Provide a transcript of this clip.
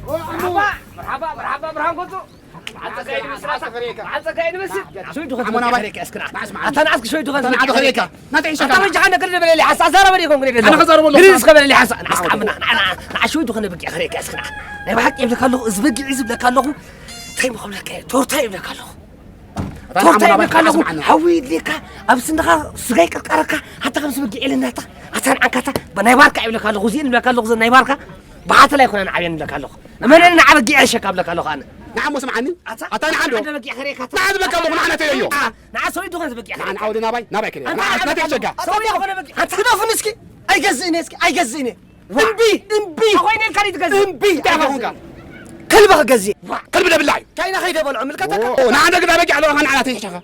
መርሓባ፣ መርሓባ፣ መርሓባ፣ ብርሃን ጎቱ። በዓል ጸጋ ይንመስል። በዓል ጸጋ ይንመስል። ሸዊዱ ኸን ኣሞና ባይ። ትበኪ እስክና። ኣታ ንዓስኪ ሸዊዱ ኸን ኣታ ንዓዶ ትበኪ። ኸሪካ። ናተይ ኣታ ሸጋ። ወጃ ኸነ ክልል በለሊ ሓሳ። ኣዛረበ ዲኹም ግን ኣነ ከዛረበ ኣለኹ። ግሪዝ ከበለሊ ሓሳ። ንዓስካ ኣምና። ንዓ፣ ንዓ፣ ንዓ ሸዊዱ ኸነ በጊዕ ኸሪካ እስክና። ናይ ብሓቂ ይብለካ ኣለኹ፣ እዚ በጊዕ እዚ ይብለካ ኣለኹ። እንታይ ምኾም ለካ? ቶርታ ይብለካ ኣለኹ። ኣታ ቶርታ ንዓሞና ባይ። ይብለካ ኣለኹ። ኣስማዕና። ሓዊ ይድልየካ። ኣብ ስንኻ ስጋ ይቅርቀረካ። ሓታ ከም ስብጊዕ ኢልናታ። ኣታ ንዓካታ። ናይ ባርካ ይብለካ ኣለኹ። እዚእን ይብለካ ኣለኹ። ናይ ባርካ። ብሓተላ ኣይኮነን ዓብየን ይብለካ ኣለኹ። እመነኒ ንዓ በጊዕ የሸካ እብለካ ኣለኹ ኣነ። ንዓ እሞ ስምዓኒ። ኣታ ኣታ ንዓ እንዶ። ሓደ በጊዕ ከርእየካ ኣታ። ንዓ ዝበካ ኣለኹ፣ ንዓ ናተይ እዮ። ኣ፣ ንዓ ሰው ይድኾን ዝበጊዕ ንዓ ከርእየካ። ንዓ ወዲ ናባይ፣ ናባይ ከርእየካ። ኣታ ንዓ ናተይ ሸጋ። ሰው ይድኾን በጊዕ። ኣታ ግደፉኒ እስኪ። ኣይገዝእን እየ እስኪ፣ ኣይገዝእን እየ። ዋ። እምቢ፣ እምቢ። ኣኾይነ ኢልካ ድዩ ትገዝእ? እምቢ። እንታይ ኣይገዝእን። ኾንካ? ከልቢ ክገዝእ። ዋ። ከልቢ ደብላ እዩ። ካይና ከይደ በልዖ ምልከተካ። ኦ፣ ንዓ እንዶ ግዳ በጊዕ ኣለኻ፣ ንዓ ናተይ ሸጋ።